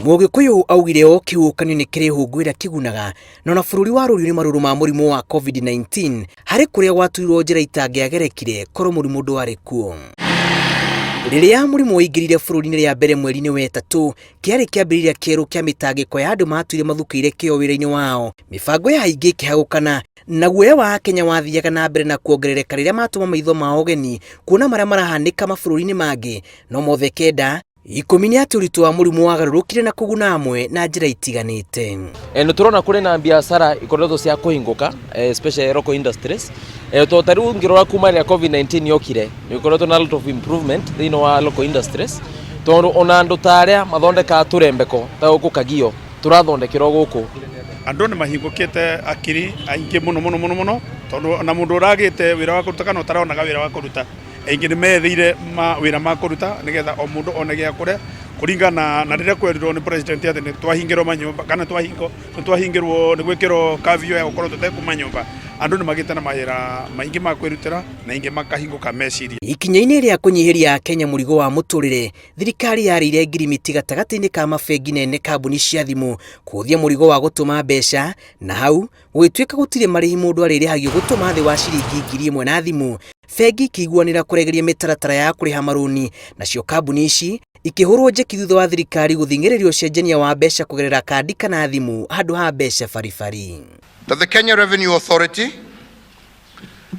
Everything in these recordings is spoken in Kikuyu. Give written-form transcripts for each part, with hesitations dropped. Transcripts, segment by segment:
Mũgĩkũyũ augire o kĩhuhũkanio nĩ kĩrĩ hũngũ ĩrĩa kĩgunaga, na ona bũrũri warũrio nĩ marũrũ ma mũrimũ wa COVID-19 harĩ kũrĩa gwatuirwo njĩra itangĩagerekire korwo mũrimũ ndwarĩ kuo. Rĩrĩa mũrimũ waingĩrire bũrũri-inĩ rĩa mbere mweri-inĩ wa ĩtatũ, kĩarĩ kĩambĩrĩria kĩerũ kĩa mĩtangĩko ya andũ matũire mathukĩire kĩo wĩra-inĩ wao, mĩbango ya aingĩ ĩkĩhagũkana, na guoya wa Akenya wathiaga na mbere na kuongerereka rĩrĩa matũma maitho mao ũgeni kuona marĩa marahanĩka mabũrũri-inĩ mangĩ, no mothe kenda 10 nĩ atĩ ũritũ wa mũrimũ wagarũrũkire na kũguna amwe na njĩra itiganĩte. Nĩ tũrona kũrĩ na biacara ikoretwo cia kũhingũka, especially local industries, tondũ ta rĩu ũngĩrora kuma rĩrĩa COVID-19 yokire, nĩ gũkoretwo na lot of improvement thĩinĩ wa local industries, tondũ ona andũ ta arĩa mathondekaga tũrembeko ta gũkũ Kagio tũrathondekerwo gũkũ. Andũ nĩ mahingũkĩte akiri aingĩ mũno mũno mũno mũno, tondũ ona mũndũ ũragĩte wĩra wa kũruta kana ũtaronaga wĩra wa kũruta, aingĩ nĩ metheire mawĩra ma kũruta nĩgetha o mũndũ one gĩa kũrĩa, kũringana na rĩrĩa kwerirwo nĩ president atĩ nĩ twahingĩrwo manyũmba kana nĩ twahingĩrwo nĩ gwĩkĩrwo curfew ya gũkorwo tũtekuma nyũmba, andũ nĩ magĩte na mawĩra maingĩ ma kwĩrutĩra na aingĩ makahingũka meciria. Ikinya-inĩ rĩa kũnyihĩria Akenya mũrigo wa mũtũrĩre, thirikari yarĩire ngirimiti gatagatĩ-inĩ ka mabengi nene kambuni cia thimũ kũhũthia mũrigo wa gũtũma mbeca, na hau gũgĩtuĩka gũtirĩ marĩhi mũndũ arĩrĩhagio gũtũma thĩ wa ciringi 1000 na thimũ. Bengi ikĩiguanĩra kũregeria mĩtaratara ya kũrĩha marũni, nacio kambuni ici ikĩhũrwo njeki thutha wa thirikari gũthing'ĩrĩria ũcenjania wa mbeca kũgerera kandi kana thimũ handũ ha mbeca baribari. That the Kenya Revenue Authority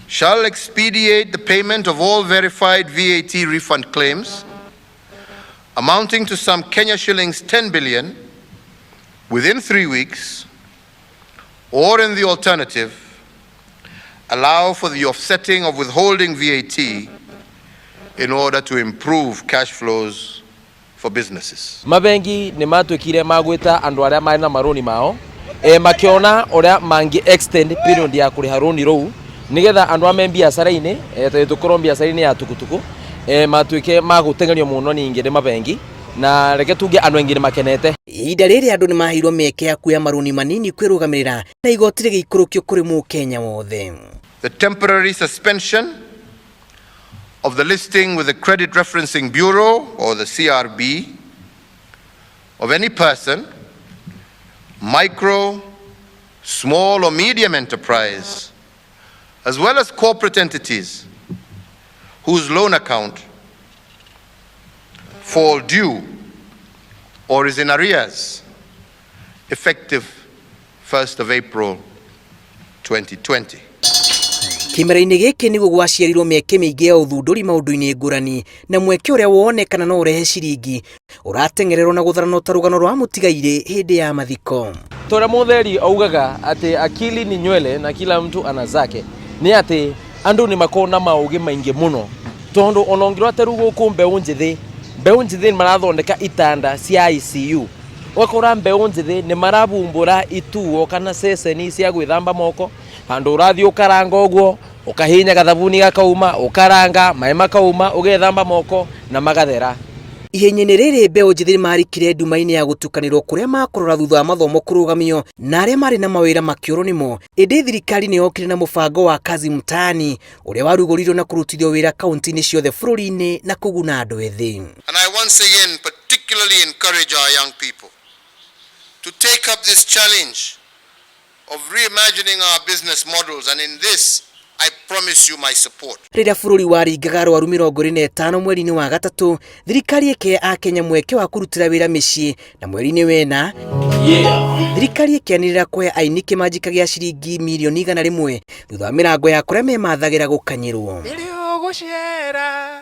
shall expedite the payment of all verified VAT refund claims amounting to some Kenya shillings 10 billion within 3 weeks, or in the alternative, allow for the offsetting of withholding VAT in order to improve cash flows for businesses. Mabengi nĩ matuĩkire ma gwĩta andũ arĩa marĩ na marũni mao, makĩona ũrĩa mangĩ extend period ya kũrĩha rũni rũu nĩgetha andũ arĩa me biacara-inĩ, tondũ tũkorwo biacara-inĩ ya tukutuku, matuĩke ma gũteng'erio mũno ningĩ nĩ mabengi, na reke tuge andũ aingĩ nĩ makenete. Ihinda rĩrĩ andũ nĩ maheirwo mĩeke ya kuoya marũni manini kwĩrũgamĩrĩra na igoti rĩgĩikũrũkio kũrĩ mũkenya wothe. The temporary suspension of the listing with the Credit Referencing Bureau, or the CRB, of any person, micro, small or medium enterprise, as well as corporate entities whose loan account fall due or is in arrears, effective 1st of April 2020. Kĩmera-inĩ gĩkĩ nĩguo gwaciarirwo mĩeke mĩingĩ ya ũthundũri maũndũ-inĩ ngũrani, na mweke ũrĩa wonekana no ũrehe ciringi ũrateng'ererwo na gũtharana ta rũgano rwa mũtigairĩ hĩndĩ ya mathiko. Tora mũtheri augaga atĩ akili ni nywele na kila mtu ana zake, nĩ atĩ andũ nĩ makoragwo na maũgĩ maingĩ mũno, tondũ ona ũngĩrora ta rĩu gũkũ mbeũ njĩthĩ, mbeũ njĩthĩ nĩ marathondeka itanda cia ICU, ũgakora mbeũ njĩthĩ nĩ marabumbũra ituo kana ceceni cia gwĩthamba moko, handũ ũrathiĩ ũkaranga ũguo, ũkahihinya gathabuni gakauma, ũkaranga maĩ makauma, ũgethamba moko na magathera. Ihenya-inĩ rĩrĩ mbeũ njĩthĩ nĩ marikire nduma-inĩ ya gũtukanĩrwo kũrĩa makũrora thutha wa mathomo kũrũgamio na arĩa marĩ na mawĩra makĩũrwo nĩmo, ĩndĩ thirikari nĩ yokire na mũbango wa Kazi Mtaani ũrĩa warugũririo na kũrutithio wĩra kaunti-inĩ ciothe bũrũri-inĩ na kũguna andũ ethĩ. And I once again particularly encourage our young people to take up this challenge of reimagining our business models, and in this I promise you my support. Rĩrĩa bũrũri waringaga arwaru 25 mweri-inĩ wa gatatũ, thirikari ĩkĩhe Akenya mweke wa kũrutĩra wĩra mĩciĩ, na mweri-inĩ wena thirikari ĩkĩanĩrĩra kũhe aini kĩmanjĩka gĩa ciringi mirioni 100 thutha wa mĩrango ya kũrĩa memathagĩra gũkanyĩrwo. Rĩrĩa ũgũcera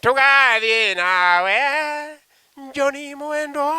tũgathiĩ nawe Njoni mwendwa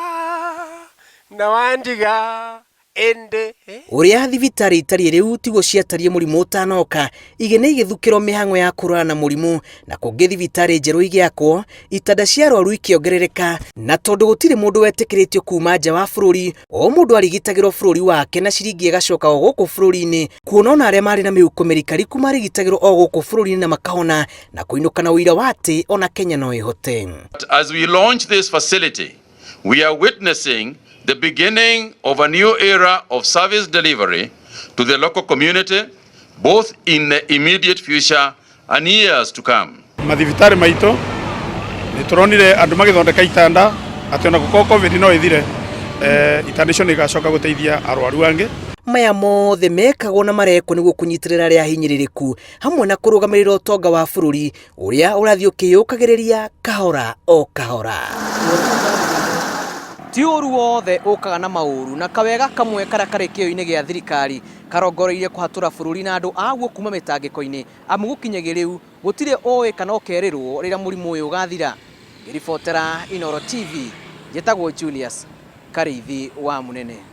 na wandiga ĩndĩ. Ũrĩa thibitarĩ itariĩ rĩu tiguo ciatariĩ mũrimũ ũtanoka, igĩna igĩthukĩrwo mĩhang'o ya kũrũara na mũrimũ, na kũngĩ thibitarĩ njerũ igĩakwo, itanda cia arwaru ikĩongerereka, na tondũ gũtirĩ mũndũ wetĩkĩrĩtio kuma nja wa bũrũri, o mũndũ arigitagĩrwo bũrũri wake na ciringi ĩgacoka o gũkũ bũrũri-inĩ, kuona ona arĩa marĩ na mĩhuko mĩrikariku marigitagĩrwo o gũkũ bũrũri-inĩ na makahona na kũinũka na ũira wa atĩ ona Kenya no ĩhote. As we launch this facility, we are witnessing the beginning of a new era of service delivery to the local community, both in the immediate future and years to come. Mathibitarĩ maitũ nĩ tũronire andũ magĩthondeka itanda atĩ ona gũkorwo COVID no ĩthire. Itanda icio nĩ igacoka gũteithia arwaru angĩ. Maya mothe mekagwo na marekwo nĩguo kũnyitĩrĩra arĩa ahinyĩrĩrĩku hamwe na kũrũgamĩrĩra ũtonga wa bũrũri ũrĩa ũrathiĩ ũkĩyũkagĩrĩria kahora o kahora. Ti ũru wothe ũkaga na maũru, na kawega kamwe karĩa karĩ kĩyo-inĩ gĩa thirikari karongoreirie kũhatũra bũrũri na andũ aguo kuma mĩtangĩko-inĩ, amu gũkinyagia rĩu gũtirĩ ũĩ kana ũkerĩrwo rĩrĩa mũrimũ ũyũ ũgathira. Ngĩribotera Inooro TV, njĩtagwo Julius Karĩithi wa Mũnene.